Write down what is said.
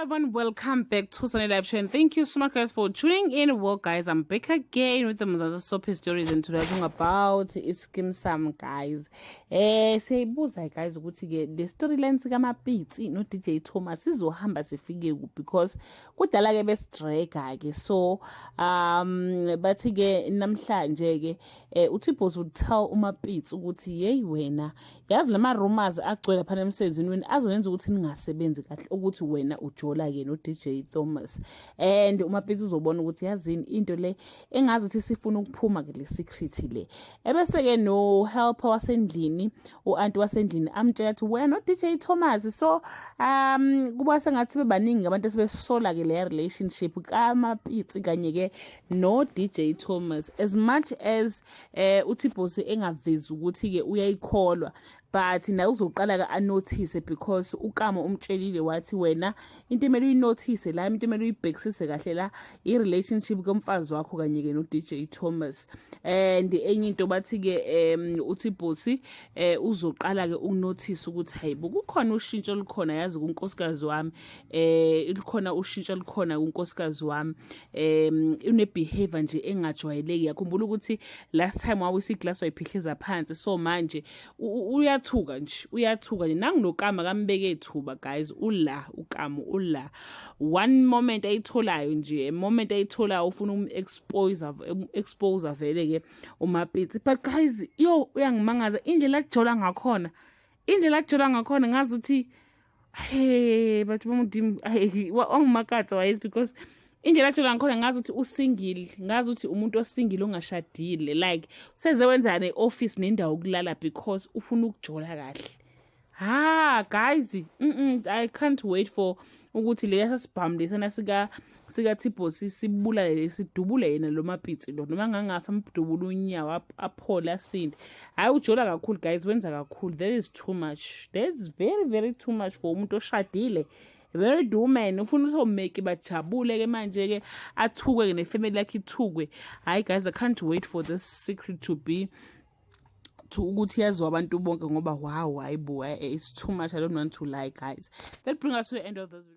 Everyone, welcome back to Sunday Live Show and thank you so much, guys, for tuning in. Well guys, I'm back again with the Mzansi Soapy Stories and today talking about iSkeem Saam, guys. Siyayibuza guys ukuthi ke le storyline sika Mapitsi no DJ Thomas sizohamba sifike kuphi, because kudala ke besidraga ke. So bathi ke namhlanje ke uThibhos would tell uMapitsi ukuthi, "Hey wena, yazi lama rumors agcwele phana emsebenzini wena azoyenza ukuthi ningasebenzi kahle, ukuthi wena ujola ke no DJ Thomas." And uMapitsi uzobona ukuthi, yazini, into le engazi ukuthi sifuna ukuphuma ke le secret le. Ebese ke no helper wasendlini, uanti wasendlini, amtshela ukuthi wena no DJ Thomas. So kuba sengathi bebaningi abantu esebesola ke le relationship kaMapitsi kanye ke no DJ Thomas. As much as uThibhosi engavezi ukuthi ke uyayikholwa, but naye uzoqala ke anotice, because uKamo umtshelile wathi, "Wena, into emele uyinotice la, into emele uyibhekisise kahle la, i-relationship komfazi wakho kanye ke no DJ Thomas." And enye into, bathi ke uThibhosi uzoqala ke ukunotice ukuthi, hayibo, kukhona ushintsho olukhona, yazi, kunkosikazi wami, likhona ushintsho olukhona kunkosikazi wami, une behavior nje engajwayeleki. Yakhumbula ukuthi last time wawisa iglass, wayiphihliza phansi. So manje uyathuka nje, uyathuka nje. Nanginokama kambeke ethuba guys, ula ukamo ula one moment ayitholayo nje, moment ayitholayo ufuna um-expose, expose vele ke uMapitsi. But guys, yo, uyangimangaza indlela ajola ngakhona, indlela ajola ngakhona. Ngazi ukuthi, hey, batho ba Modimo, wangimakatsa wayezi, because indlela ajola ngakhona, ngazi ukuthi usingle, ngazi ukuthi umuntu osingle ongashadile. Like, seze wenza ne-office nendawo yokulala because ufuna ukujola kahle. Ha guys, I can't wait for ukuthi lesa sibhamu lesana sika Thibhosi sibulale, sidubule yena lo Mapitsi lo, noma ngangafa, amdubule unyawo, aphole, asinde. Hayi, ujola kakhulu guys, wenza kakhulu. That is too much, that is very very too much for umuntu oshadile, very do man. Ufuna ukuthi omeki bajabule ke manje ke, athukwe ke nefamily yakhe ithukwe. Hayi guys, I can't wait for this secret to be to ukuthi yaziwa abantu bonke, ngoba wow, hayi bo, it's too much. I don't want to lie, guys. That bring us to the end of this video.